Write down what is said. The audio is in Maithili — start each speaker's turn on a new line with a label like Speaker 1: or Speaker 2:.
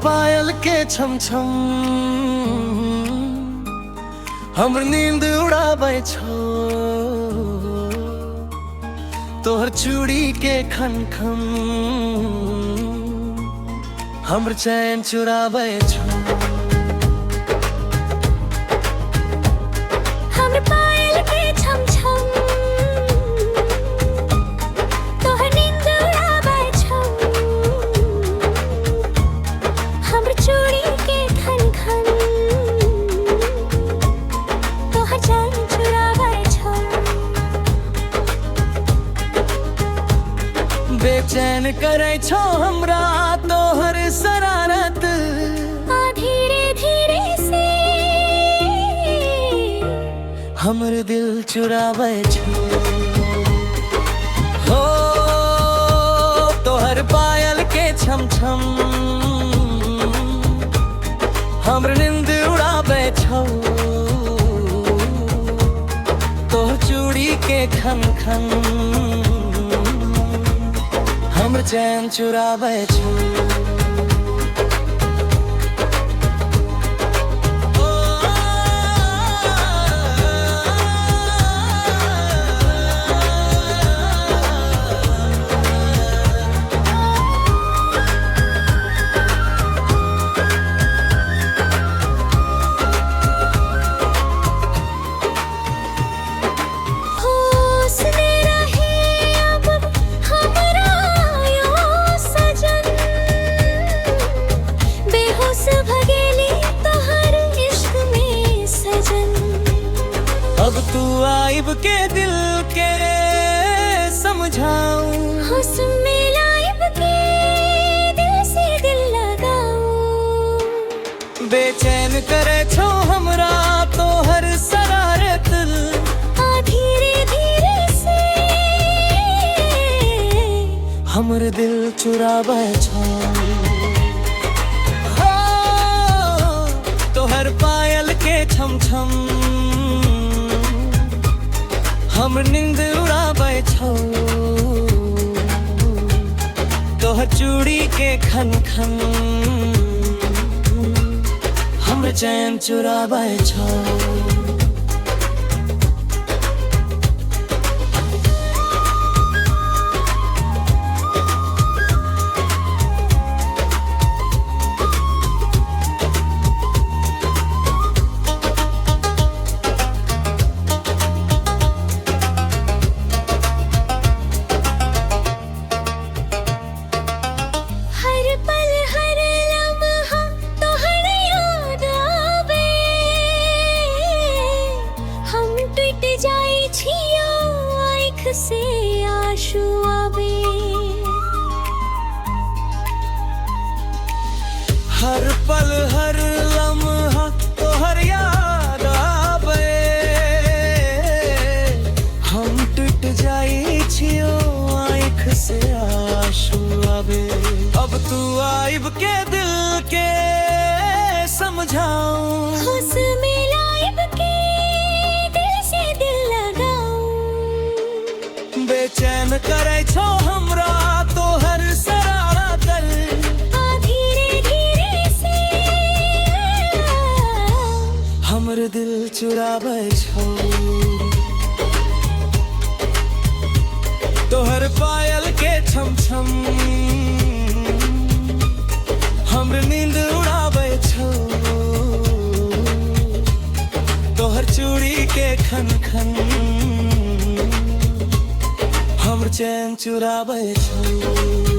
Speaker 1: पायल के छम छम हमर नींद उड़ाबै छौ, तोहर चूड़ी के खन खन हमर चैन चुराबै छौ।
Speaker 2: हमर पायल के छम छम तोहर नींद उड़ाबै छौ, हमर चूड़ी के खन खन तोहर चैन चुराबै छौ।
Speaker 1: बेचैन करै छौ हमरा तोहर शरारत,
Speaker 2: आ धीरे धीरे से
Speaker 1: हमर दिल चुराबै छौ। हो तोहर पायल के छम छम हमर नींद उड़ाबै छौ, तोहर चूड़ी के खन खन हमर चैन चुराबै छौ।
Speaker 2: होश में रहे अब हमरा यो सजन, बेहोश भगेली तोहर इश्क में सजन।
Speaker 1: अब तू आइब के दिल के समझाऊं,
Speaker 2: होश में लाइब के दिल से दिल लगाऊं।
Speaker 1: बेचैन करे छौ हमरा तोहर शरारत,
Speaker 2: आ धीरे धीरे से
Speaker 1: हमर दिल चुराबै छौ। हो तोहर पायल के छम छम हमर नींद उड़ाबै छौ, तोहर चूड़ी के खन खन हमर चैन चुराबै छौ।
Speaker 2: हर पल हर लम्हा तोहर याद आवे, हम टूट जाई छियो आँख से आंसू आवे।
Speaker 1: हर पल हर लम्हा तोहर याद आवे, हम टूट जाई छियो आँख से आंसू आवे। अब तू आइब के दिल के समझाऊं,
Speaker 2: होश में लाइब के दिल से दिल लगाऊं।
Speaker 1: बेचैन करे छौ हमरा तोहर शरारत,
Speaker 2: आ धीरे धीरे से
Speaker 1: हमर दिल चुराबै छौ। तोहर पायल के छम छम हमर नींद उड़ाबै छौ, तोहर चूड़ी के खन खन हमर चैन चुराबै छौ।